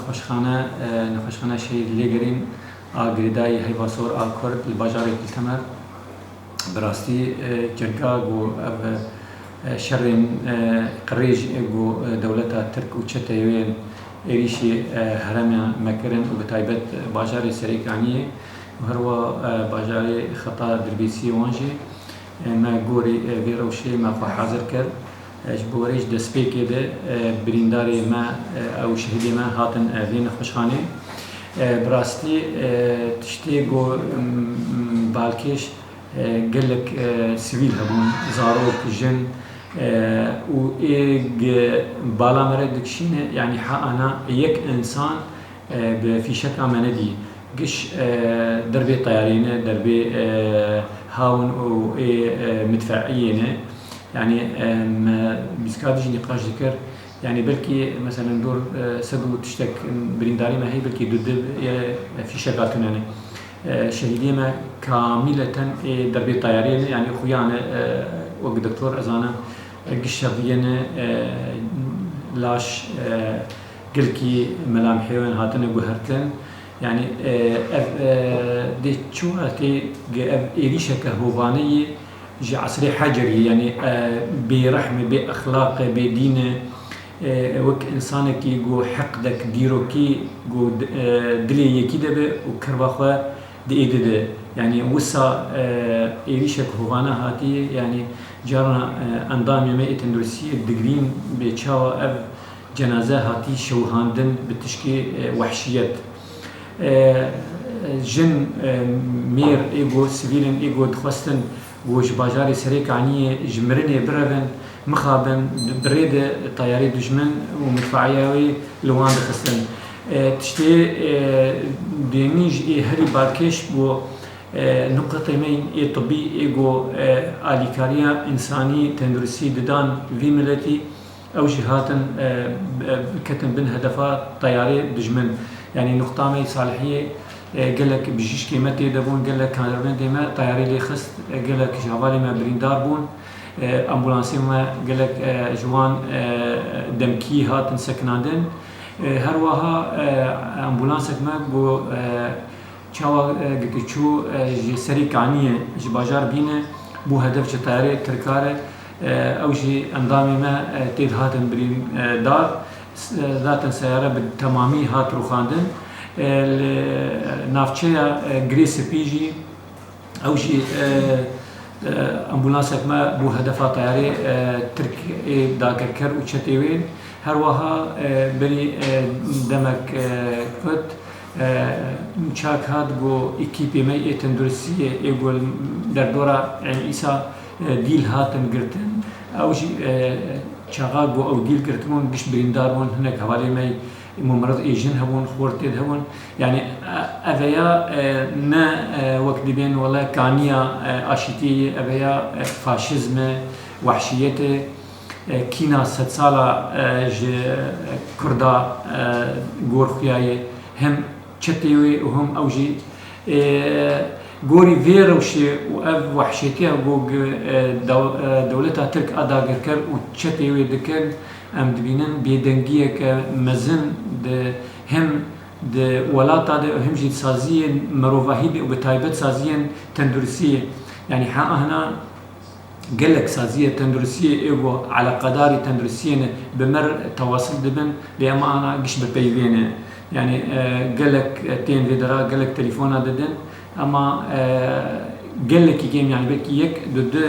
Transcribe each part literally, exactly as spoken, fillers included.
Nexweşxane, e, nexweşxaneya Şehîd Lêgerîn a girêdayî Heyva Sor a Kurd li bajarê Til Temer. Bi rastî, e, girga ku ev, e, şerên, e, qirêj, e, ku, e, dewleta Tirk û çeteyê wê êrîşî, e, herêma me kirin û bi taybet, e, bajarê Serêkaniyê û herwa, e, bajarê xeta Dirbêsiyê wan jî, e, me gorî, e, vê rewşê me xwe hazir kir. E, ji bo wê jî destpêkê de, e, birîndarê me, e, ew şehîdê me hatin, e, vê nexweşxanê. E, bi rastî, e, tiştê ku, m, m, balkêş, e, gelek, e, sivîl hebûn, zarok, jin, e, û ê gi bala me re dikişîne, yanî ha ana yek însan, e, bi fîşeka me nedî. Giş, e, derbê teyarê ne, derbê, e, hawn û ê, e, midfeiyê ne. Yanî, e, me bîskar jî nîqaş dikir. Yanî belkî, meselen, dor, e, sed û tiştek birîndarî me heye, belkî du di, e, fîşeka tune ne. E, şehîdiyê me kamîleten ê derbê teyarê ne, yanî xuya ne, e, wek doktor ez zanim, e, giş şeviyê ne, e, laş, e, gelkî melamhêwên hatine guhertin. Yanî, e, ev, e, dê çi wextê ge ev êrîşeke hovane yê ji esrê hecerî, yanî, e, bêrehm e, bê exlaq e, bê dîn e, e, wek însanekî ku heqdek dîrokî ku di-, e, dilê yekî de be û kerva xwe diêdide. Yanî wisa, e, êrîşek hovane hatiye, yanî carna, e, endamê me ê tenduristiyê digirîn bê çawa ev cenaze hatî şewhandin bi tişkê, e, wehşiyet. E, jin, e, mêr ê ku sivîl in, ê ku dixwestin ku ji bajarê Serêkaniyê ji mirinê birevin, mixabin, bi rê de teyarê dijmin û midfaiya wê li wan dixistin. E, tiştê, e, dêmî jî ê herî balkêş bû, e, nuqretê me yên ê tibî ê ku, e, alîkariya însanî, tenduristî didan vî miletî, ew jî hatin, e, e, ketin bin hedefa teyarê dijmin. Yanî nuqta me yê Salihiyê, e, gelek bijîşkê me tê de bûn, gelek kadermendê me teyarê lê xist, e, gelek ji hevalê me birîndar bûn. E, ambulansê me gelek, e, ji wan, e, demkî hatin sekinandin. E, her wiha, e, ambulansek me ku, e, çawa, e, gotî çû, e, ji Serêkaniyê, ji bajar bîne, bû hedef ji teyarê Tirka re, e, ew jî endamê me, e, tê de hatin birîn, e, dar. S-, e, zaten seyare bi temamî hat rûxandin. E, li navçeya, e, Girê Spî jî ew jî, e, e, ambulansek me bû hedefa teyarê, e, Tirk ê dagirker û çetê wê. Her wiha, e, berî, e, demek, e, kut, e, çak hat ku ekîpê me yê tenduristiyê ê ku li derdora Eyn Îsa, e, dîl hatin girtin. Ew jî, e, çaxa ku ew dîl girtibûn, giş birîndar bûn, hinek hevalê me yê mumerid ê jin hebûn, xort tê de hebûn. Yanî, e, eveya, e, ne, e, wek dibên wele kaniya, e, aşîtiyê, eveya, e, faşîzm e, wehşiyet e, e, kîna sedsala, e, ji Kurda, e, gor xuyaye, hem çetê wê û hem ew jî, e, gorî vê rewşê û ev wehşetiya ku, e, dew-, e, dewleta Tirk a dagirker û çetê wê dikin, em dibînin bêdengiyeke mezin di hem di welata de û hem jî di saziyên mirovahî de û bi taybet saziyên tenduristiyê. Yanî ha ahna gelek saziyê tenduristiyê ê ku eleqedarî tenduristiyê ne bi me re tewasil dibin, lê ema ana giş bi peyvê ne. Yanî, e, gelek, e, tên vê dera, gelek telefona didin. Ema, e, gelekî kêm, yanî belkî yek, du, du,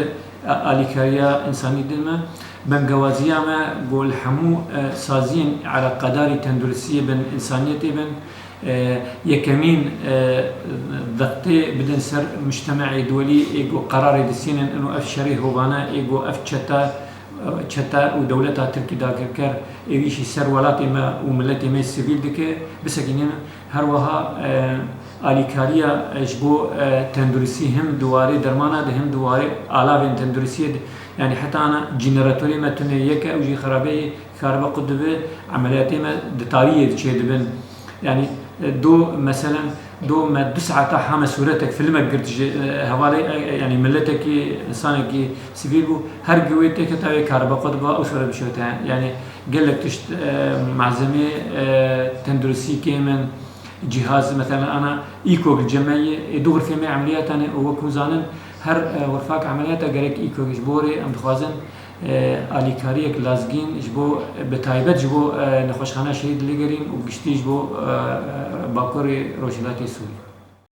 e, alîkariya însanî didin me. Bengewaziya me ku li hemû, e, saziyên eleqedarî tenduristiyê bin, însaniyetê bin, e, yekemîn, e, dextê bidin ser mujtemeê duwelî ê ku qerarê disînin, ino ev şerê hovane ê ku ev çete, çete û dewleta Tirkî dagirker êrîşî ser welatê me û miletê me sivîl dike, bisekînin. Her wiha, e, alîkariya, e, ji bo, e, tenduristî hem di warê dermana de hem di warê alavên tenduristiyê de, yanî heta ana cîneratorê me tune yek e, ew jî xerabeyê karibe qut dibe, emeliyatê me di tariyê de çêdibin. Yanî, e, do meselen, Do me du saeta hame sûretek, filmek girt ji, e, hevalê, e, e, yanî milletekî, insanekî sivîl bû. Her gi wê têketa wê kariba xwe diba, ew şore bişewite. Yanî gelek tişt, e, malzemê, e, tenduristî kêm in, cîhaz, mesela ana îkok li cem me ye, ê du xurfê me emeliyatan e û wek hûn zanin, her, e, xurfak emeliyata gerek îkok ji bo rê em dixwazin, e, alîkariyek lazgîn ji bo, bi taybet ji bo, e, nexweşxaneya Şehîd Lêgerîn û giştî ji bo, e, e, Bakurê Rojhilatê Sûrî.